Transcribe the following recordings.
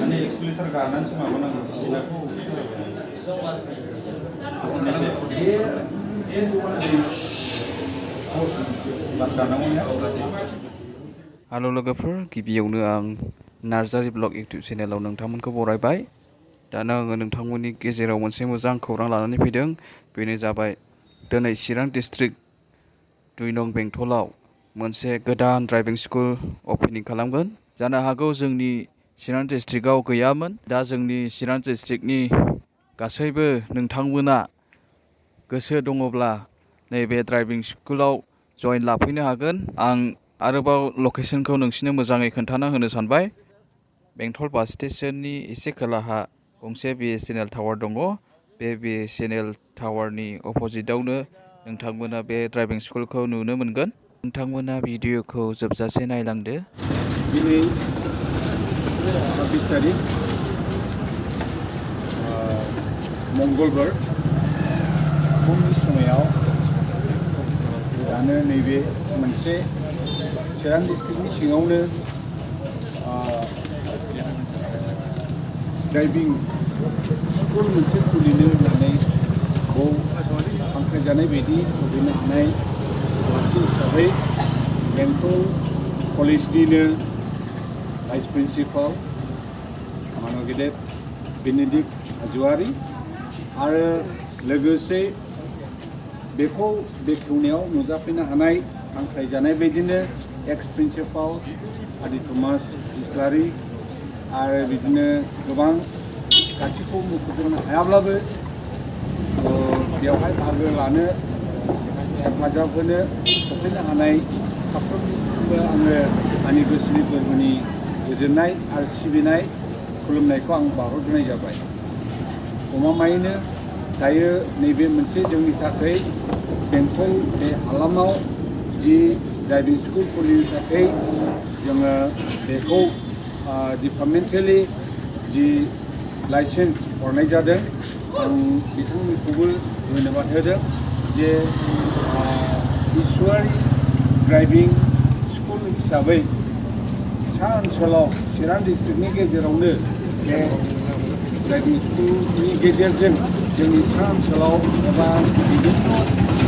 Ini eksploiter kanan sih mana nggak bisa aku. Halo लोगोफोर गिबियावनो आं नार्जारी ब्लग इउटुब चेनेलाव नोंथांमोनखौ बरायबाय दाना आङो नोंथांमोननि गेजेराव मोनसे मोजां खौरां लानानै फैदों बेनो जाबाय दिनै चिरां डिस्ट्रिक्ट 2 नं बेंटलाव मोनसे गोदान ड्राइभिं स्कुल ओपनिं खालामगोन जानो हागौ जोंनि चिरां डिस्ट्रिक्टआव गैयामोन दा जोंनि चिरां डिस्ट्रिक्टनि गासैबो नोंथांमोना गोसो दङब्ला नैबे ड्राइभिं स्कुलाव जइन लाफैनो हागोन आं आरोबाव लकेशनखौ नोंसिनो मोजाङै खोन्थाना होनो सानबाय बेंटल बास स्टेशननि एसे खोलाहा गंसे BSNL टावार दङ बे BSNL टावारनि अपोजिटआवनो नोंथांमोना बे ड्राइभिं स्कुलखौ नुनो मोनगोन नोंथांमोना भिडिअखौ जोबजासे नायलांदो दिनै 26 तारिख मंगलबार फुंनि समाव दानो नैबे मोनसे चिरां डिस्ट्रिक्टनि सिङावनो ड्राइभिं स्कुल मोनसे खुलिनो होननानै हांख्रायजानाय बायदि सफैनो हानाय हिसाबै बेंटल कलेजनिनो भाइस प्रिन्सिपाल मानव गेदेर बेनेडिक्ट हाज'वारि आरो लोगोसे बेखौ बेखेवनायाव नुजाफैनो हानाय हांख्रायजानाय बायदिनो एक्स प्रिन्सिपाल आदि थमास इस्लारि आरो बिदिनो गोबां गासैखौ मुंख'जोबनो हायाब्लाबो बेवहाय बाहागो लानो हेफाजाब होनो सफैनो हानाय साफ्रोमनिसिमबो आङो आंनि गोसोनि गोरबोनि गोजोननाय आरो सिबिनाय खुलुमनायखौ आं बावहरग्रोनाय जाबाय गमामायैनो दायो नैबे मोनसे जोंनि थाखाय बेंटल बे हालामाव जि ड्राइभिं स्कुल खुलिनो थाखाय जोङो बेखौ डिपार्टमेन्टेलि जि लाइसेन्स हरनाय जादों आं बिथांमोनखौबो धन्यबाद होदों जे ईश्वरी ड्राइभिं स्कुल हिसाबै सा ओनसोलाव चिरां डिस्ट्रिक्टनि गेजेरावनो बे ड्राइभिं स्कुलनि गेजेरजों जोंनि सा ओनसोलाव एबा बिभिन्न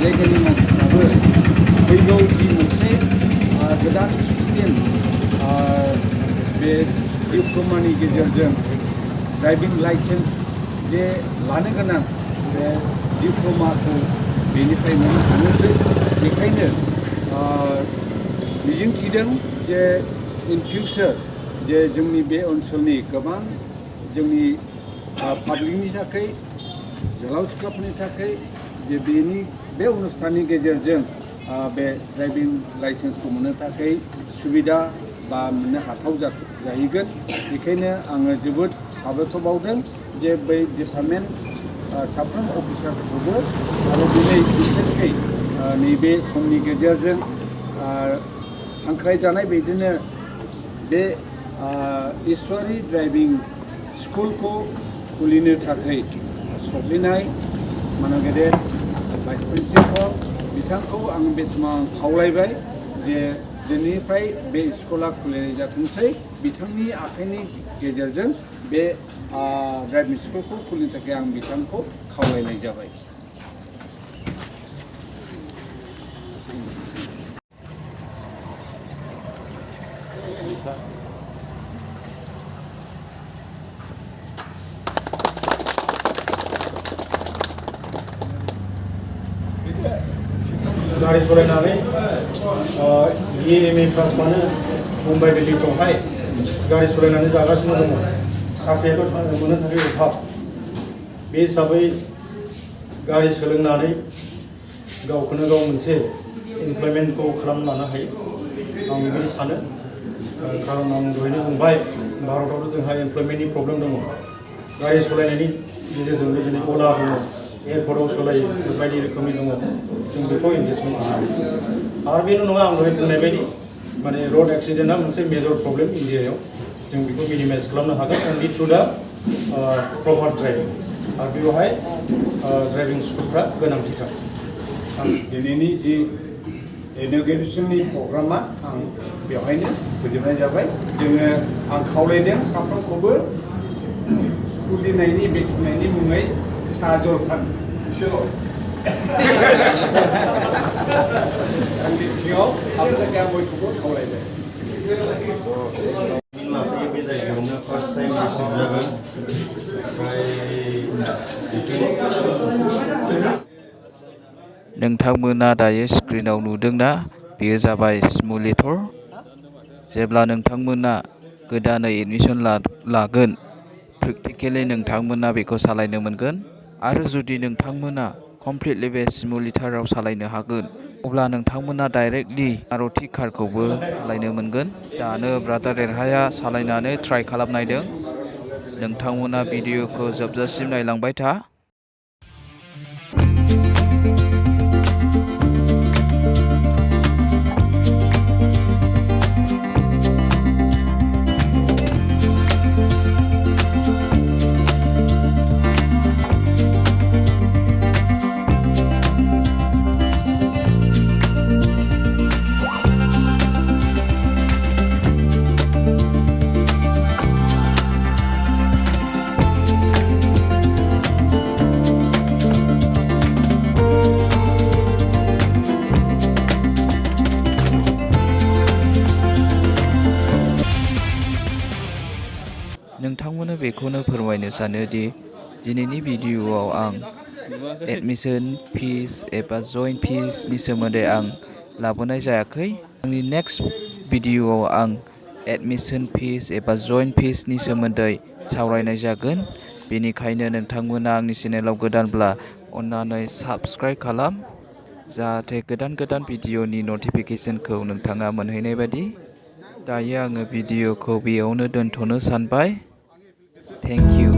जायगानि मानसिफ्राबो फैगौ जि मोनसे गोदान सिस्टेम बे डिप्ल'मानि गेजेरजों ड्राइभिं लाइसेन्स जे लानो गोनां बे डिप्ल'माखौ बेनिफ्राय मोननो हानोसै बेखायनो मिजिंथिदों जे इन फिउचार जे जोंनि बे ओनसोलनि गोबां जोंनि पाब्लिकनि थाखाय जोहोलाव सिख्लाफोरनि थाखाय जे बेनि बे अनुस्थाननि गेजेरजों बे ड्राइभिं लाइसेन्सखौ मोननो थाखाय सुबिदा बा मोननो हाथाव जाहैगोन बेखायनो आङो जोबोद साबायखर बावदों जे बै डिपार्टमेन्ट साफ्रोम अफिसारफोरखौबो आरो दिनै बिसेसकै नैबे समनि गेजेरजों हांख्रायजानाय बायदिनो बे ईश्वरी ड्राइभिं स्कुलखौ खुलिनो थाखाय सफैनाय मानव गेदेर भाइस प्रिन्सिपाल बिथांखौ आं बे समाव खावलायबाय जे दिनैनिफ्राय बे स्कुला खुलिनाय जाथोंसै बिथांनि आखाइनि गेजेरजों बे ड्राइभिं स्कुलखौ खुलिनो थाखाय आं बिथांखौ खावलायनाय जाबाय गारि सालायनानै BA पास मानो मुम्बाइ दिल्लीफ्रावहाय गारि सालायनानै जागासिनो दङ साख्रियाथ' मोननो थाखाय अभाब बे हिसाबै गारि सोलोंनानै गावखौनो गाव मोनसे इमप्लयमेन्टखौ खालामना लानो हायो आं बेबायदि सानो खारन आं दहायनो बुंबाय भारतआवथ' जोंहा इमप्लयमेन्टनि प्रब्लेम दङ गारि सालायनायनि गेजेरजोंबो दिनै अला दङ एयारपर्टआव सालायो बायदि रोखोमनि दङ जों बेखौ इनभेस्टमेन्ट खालामो आरो बेल' नङा आं दहाय बुंनाय बायदि माने रड एक्सिडेन्टआ मोनसे मेजर प्रब्लेम इन्डियायाव जों बेखौ मिनिमाइज खालामनो हागोन अनलि थ्रु दा प्रपार ड्राइभिं आरो बेवहाय ड्राइभिं स्कुलफ्रा गोनांथिथार दिनैनि जि इन'ग्रेसननि प्रग्रामा आं बेवहायनो फोजोबनाय जाबाय जोङो आं खावलायदों साफ्रोमखौबो खुलिनायनि बेखेवनायनि मुङै साहा जलफान एसेल' आंनि सिङाव हाबनो थाखाय आं बयखौबो खावलायबाय लाफैयो बे जायगायावनो फार्स्ट टाइम रिसिभ जागोन ओमफ्राय नोंथांमोना दायो स्क्रिनाव नुदोंना बेयो जाबाय सिमुलेटर जेब्ला नोंथांमोना गोदानै एडमिशन लागोन प्रेक्टिकेलि नोंथांमोना बेखौ सालायनो मोनगोन आरो जुदि नोंथांमोना कमप्लिटलि बे सिमुलेटराव सालायनो हागोन अब्ला नोंथांमोना डाइरेक्टलि मारुति कारखौबो सालायनो मोनगोन दानो ब्रादार देरहाया सालायनानै ट्राइ खालामनायदों नोंथांमोना भिडिअखौ जोबजासिम नायलांबाय था नोंथांमोननो बेखौनो फोरमायनो सानोदि दिनैनि भिडिअआव आं एडमिशन फिस एबा जइन फिसनि सोमोन्दै आं लाबोनाय जायाखै आंनि नेक्स्ट भिडिअआव आं एडमिशन फिस एबा जइन फिसनि सोमोन्दै सावरायनाय जागोन बेनिखायनो नोंथांमोना आंनि चेनेलाव गोदानब्ला अन्नानै साबस्क्राइब खालाम जाहाथे गोदान भिडिअनि नटिफिकेशनखौ नोंथाङा मोनहैनाय बायदि दायो आङो भिडिअखौ बेयावनो दोनथ'नो सानबाय थेंक इउ